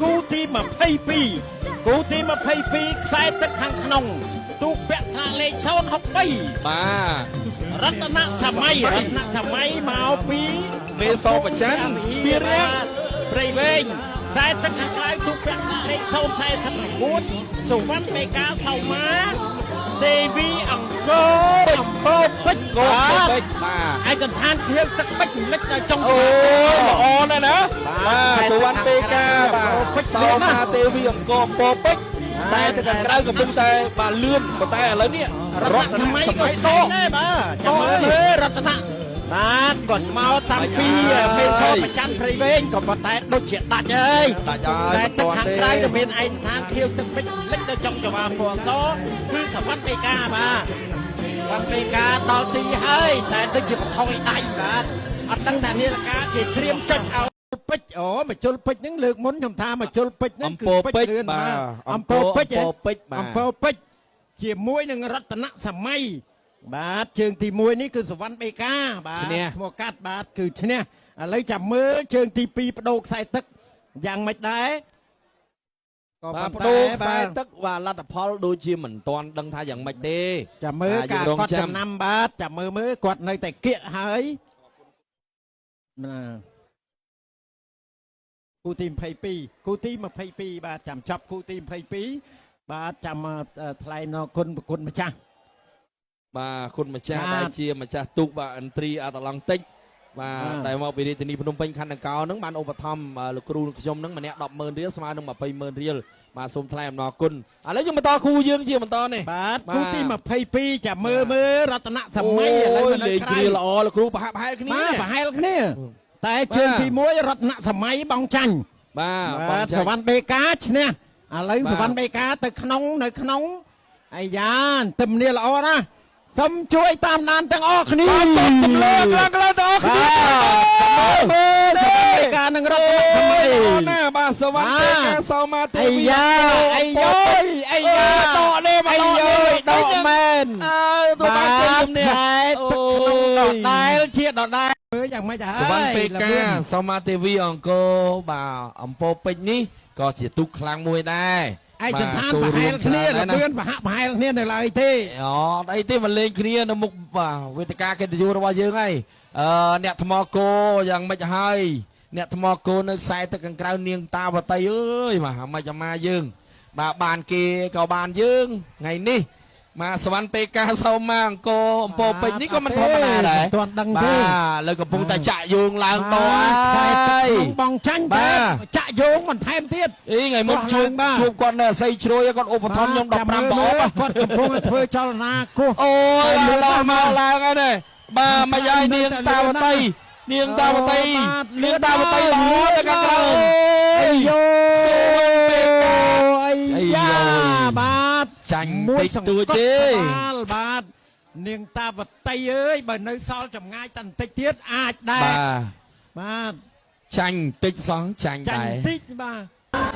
គូទី22គូទី22ខ្សែទឹកខាងក្នុងទូកពាក់ផ្លាកលេខ063 បាទ រតនសម័យរតនសម័យមកពី មេសប្រច័នពីរៀង ព្រៃវែងខ្សែទឹកខាងក្រៅទូកពាក់ផ្លាកលេខ049សុវណ្ណមេកាសោមាទេវីអង្គរអំពើពេជ្រ កូន បាទ ពេជ្របាទ ឯកន្ឋានខៀវទឹកពេជ្រលិចដល់ចុង អូយល្អណាស់ណាបាទសុវណ្ណពេកាបាទសោមាទេវីអង្គរពោពេជ្រខ្សែទៅខាងក្រៅកំពុងតែបាទលឿនប៉ុន្តែឥឡូវនេះ រតន រតន សម័យក៏ សម័យដក ដកដែរបាទចាំមើលមើលរតនៈបាទគាត់មកតាំងពីមេសប្រច័នព្រៃវែងក៏ប៉ុន្តែដូចជាដាច់ហើយ ដាច់ហើយ តែទឹកខាងក្រៅ មិនទាន់ទេ ទៅមានឯកស្ថានខៀវទឹកពេជ្រលិចដល់ចុងចង្វាពណ៌សគឺសវណ្ណពេកាបាទសវណ្ណពេកាដល់ទីហើយតែដូចជាបថុយដៃបាទអត់ដឹងថានាឡិកាគេត្រៀមចុចឲ្យពេជ្រអូមកជុលពេជ្រហ្នឹងលើកមុនខ្ញុំថាមកជុលពេជ្រហ្នឹង អំ គឺ ពើពេជ្រ លឿន បាទ អំពើពេជ្រ អំពើពេជ្របាទ អំពើពេជ្រជាមួយនឹងរតនសម័យបាទជើងទី1នេះគឺសវណ្ណបេកាបាទ ឈ្នះ ឈ្មោះកាត់បាទគឺឈ្នះឥឡូវចាំមើលជើងទី2បដូរខ្សែទឹកយ៉ាងម៉េចដែរក៏ បាទ ប៉ុន្តែ បដូរខ្សែ បាទ ទឹកបាទលទ្ធផលដូចជាមិនទាន់ដឹងថាយ៉ាងម៉េចទេ ចាំមើល បាទ ការ យើងរងចាំ គាត់ចំណាំបាទចាំមើលមើលគាត់នៅតែគៀកហើយណាគូទី22គូទី22បាទចាំចប់គូទី22បាទចាំថ្លែងអរគុណប្រគុណម្ចាស់ បាទគុណម្ចាស់ បាទ ដែលជាម្ចាស់ទូកបាទឥន្ទ្រីអាត្លង់តិចបាទ បាទ តែមកពីរាជធានីភ្នំពេញខណ្ឌដង្កោហ្នឹងបានឧបត្ថម្ភលោកគ្រូនិងខ្ញុំហ្នឹងម្នាក់100,000រៀលស្មើនឹង200,000រៀលបាទសូមថ្លែងអំណរគុណឥឡូវយើងបន្តគូយើងជាបន្តនេះ បាទ បាទ គូទី22ចាំមើលមើលរតនសម័យឥឡូវ អូយលេង មិននៅក្រៅ គ្រាល្អលោកគ្រូប្រហាក់ប្រហែលគ្នា បាទ នេះ ប្រហែលគ្នា តែជើងទី1រតនសម័យបងចាញ់ បាទ បាទ បងចាញ់ សវណ្ណបេកាឈ្នះឥឡូវ បាទ សវណ្ណបេកាទៅក្នុងនៅក្នុងអាយ៉ាទឹមនីល្អណាស់សូមជួយតាមដានទាំងអស់គ្នា បាទសំលើខ្លាំងខ្លាំងទាំងអស់គ្នា បាទមើលសវណ្ណបេកានឹងរតនសម័យ អូយណាបាទសវណ្ណ បាទ បេកាសោមាទេ អា វី យ៉ាអាយយអាយ៉ា ដកលេមក អា ដក យ លេ យដកមែន អើទៅបានជ័យជំនះ ខែទឹកក្នុងដដែលជាដដែលមើលយ៉ាងម៉េចហើយ សវណ្ណពេ ល្ កា បឿន សមាទេវីអង្គរបាទអំពើពេជ្រនេះក៏ជាទូកខ្លាំងមួយដែរ ឯកឋាន ចូល ប្រហែលគ្នា ច្រើន ល្បឿនប្រហាក់ប្រហែលគ្នានៅឡើយទេ អូអត់អីទេមកលេងគ្នានៅមុខបាទវេទិកាកិត្តិយសរបស់យើងហើយអឺអ្នកថ្មគោយ៉ាងម៉េចហើយអ្នកថ្មគោនៅខ្សែទឹកខាងក្រៅនាងតាវតីអើយបាទម៉េចអាម៉ាយើង បាទបានគេក៏បានយើងថ្ងៃនេះបាទសវណ្ណពេកាសោមាអង្គរអំពើពេជ្រនេះក៏មិនធម្មតាដែរ មិនទាន់ដឹងទេ បាទលើកំពុងតែចាក់យោងឡើងត បាទខ្សែទឹក ហើយ ក្នុងបងចាញ់ បា តែ ទ ចាក់យោងបន្ថែមទៀត អីថ្ងៃមុន បោះ ជួប ឡើងបាទ ជួបគាត់នៅអាស័យជ្រោយគាត់ឧបត្ថម្ភខ្ញុំ15 ចាំ ប្រ មើល អប់ គាត់កំពុងតែធ្វើចលនាគោះ អូយ លឿន ដល់ ណាស់ មកឡើងហើយនេះបាទមកយាយនាងតាវតីនាងតាវតី បាទ នាងតាវតីល្អទៅខាងក្រៅ អាយ អូយសូវពេកា អា អា យ៉ា យ បាទ ចាញ់ មួយ តិច សង្កត់ តួចទេ ក្បាលបាទនាងតាវតីអើយបើនៅសល់ចម្ងាយតែបន្តិចទៀតអាចដែរ បាទ បាទ ចាញ់តិចសោះចាញ់ ចាញ់ ដែរ តិចបាទ បាទ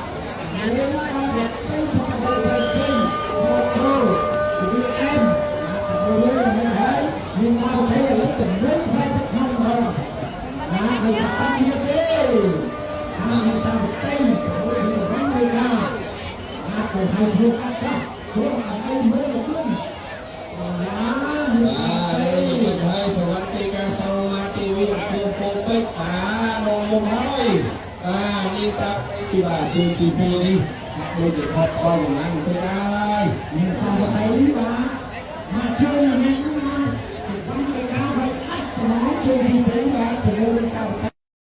ហើយសវណ្ណទីកាសោមាទីវីអង្គរពោពេជ្របាទនងមុំហើយបាទនាងតាទីបាទជើងទី2នេះហាក់ដូចជាខកខំកម្លាំងបន្តិចហើយ នាងតាវតីបាទ